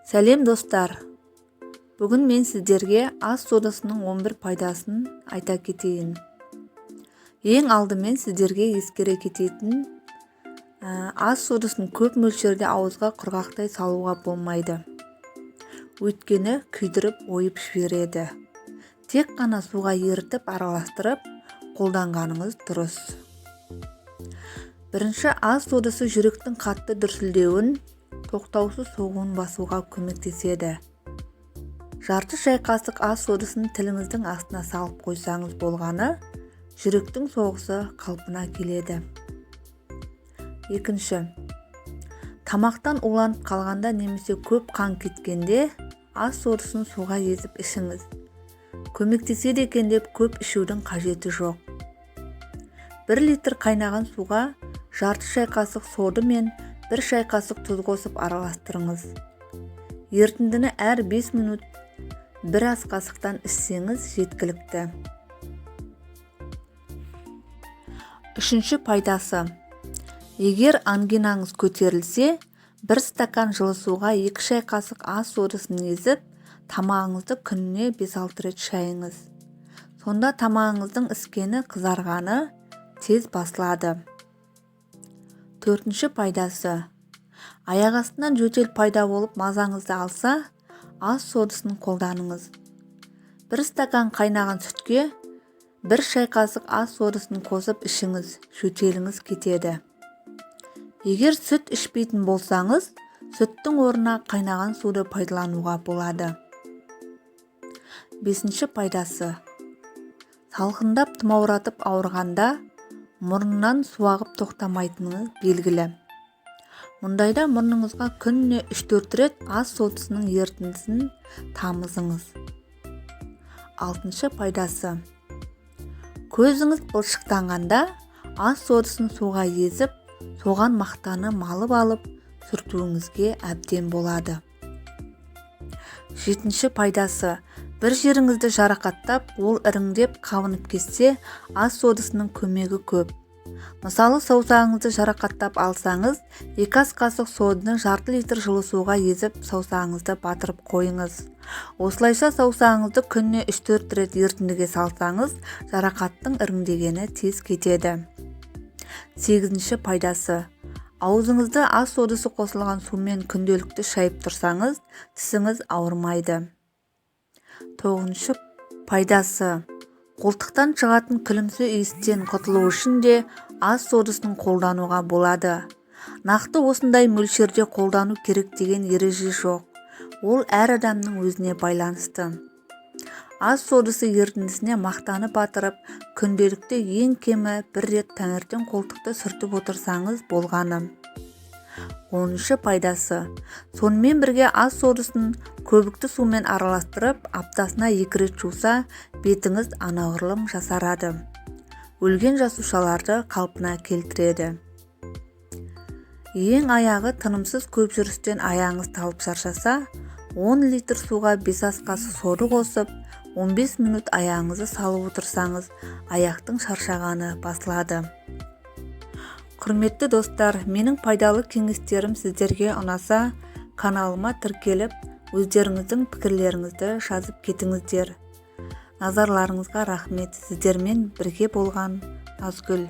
Сәлем, достар! Бүгін мен сіздерге ас содасының 11 пайдасын айта кетейін. Ең алдымен сіздерге ескере кететін, ас содасын көп мөлшерде ауызға құрғақтай салуға болмайды. Өйткені күйдіріп, ойып жібереді. Тек қана суға ерітіп, араластырып қолданғаныңыз дұрыс. Бірінші, ас содасы жүректің қатты дүрсілдеуін, тоқтаусыз соғуын басуға көмектеседі. Жарты шай қасық ас содасын тіліңіздің астына салып қойсаңыз болғаны, жүректің соғысы қалпына келеді. Екінші, тамақтан уланып қалғанда немесе көп қан кеткенде ас содасын суға езіп ішіңіз. Көмектеседі екен деп көп ішудің қажеті жоқ. 1 литр қайнаған суға жарты шай қасық сода мен 1 шай қасық тұз қосып араластырыңыз. Ерітіндіні әр 5 минут бір ас қасықтан ішсеңіз, жеткілікті. Үшінші пайдасы: егер ангинаңыз көтерілсе, 1 стакан жылы суға 2 шай қасық ас содасын езіп, тамағыңызды күніне 5-6 рет шайыңыз. Сонда тамағыңыздың іскені, қызарғаны тез басылады. Төртінші пайдасы: аяқ астынан жөтел пайда болып, мазаңызды алса, ас содасын қолданыңыз. 1 стакан қайнаған сүтке 1 шай қасық ас содасын қосып ішіңіз, жөтеліңіз кетеді. Егер сүт ішпейтін болсаңыз, сүттің орнына қайнаған суды пайдалануға болады. Бесінші пайдасы: салқындап, тұмауратып ауырғанда мұрнынан су ағып тоқтамайтыны белгілі. Мұндайда мұрныңызға күніне 3-4 рет ас содасының ерітіндісін тамызыңыз. Алтыншы пайдасы: көзіңіз былшықтанғанда ас содасын суға езіп, соған мақтаны малып алып сүртуіңізге әбден болады. Жетінші пайдасы: бір жеріңізді жарақаттап, ол іріңдеп, қабынып кетсе, ас содасының көмегі көп. Мысалы, саусағыңызды жарақаттап алсаңыз, 2 ас қасық соданы жарты литр жылы суға езіп, саусағыңызды батырып қойыңыз. Осылайша саусағыңызды күніне 3-4 рет ерітіндіге салсаңыз, жарақаттың іріңдегені тез кетеді. Сегізінші пайдасы: аузыңызды ас содасы қосылған сумен күнделікті шайып тұрсаңыз, тісіңіз ауырмайды. Тоғызыншы пайдасы: қолтықтан шығатын күлімсі иістен құтылу үшін де ас содасын қолдануға болады. Нақты осындай мөлшерде қолдану керек деген ереже жоқ, ол әр адамның өзіне байланысты. Ас содасы ерітіндісіне мақтаны батырып, күнделікті ең кемі бір рет таңертең қолтықты сүртіп отырсаңыз болғаны. 10-шы пайдасы: сонымен бірге ас содасын көбікті сумен араластырып, аптасына екі рет жуса, бетіңіз анағұрлым жасарады, өлген жасушаларды қалпына келтіреді. Ең аяғы, тынымсыз көп жүрістен аяғыңыз талып шаршаса, 10 литр суға 5 ас қасық сода қосып, 15 минут аяғыңызды салып отырсаңыз, аяқтың шаршағаны басылады. Құрметті достар, менің пайдалы кеңестерім сіздерге ұнаса, каналыма тіркеліп, өздеріңіздің пікірлеріңізді жазып кетіңіздер. Назарларыңызға рахмет! Сіздермен бірге болған Назгүл.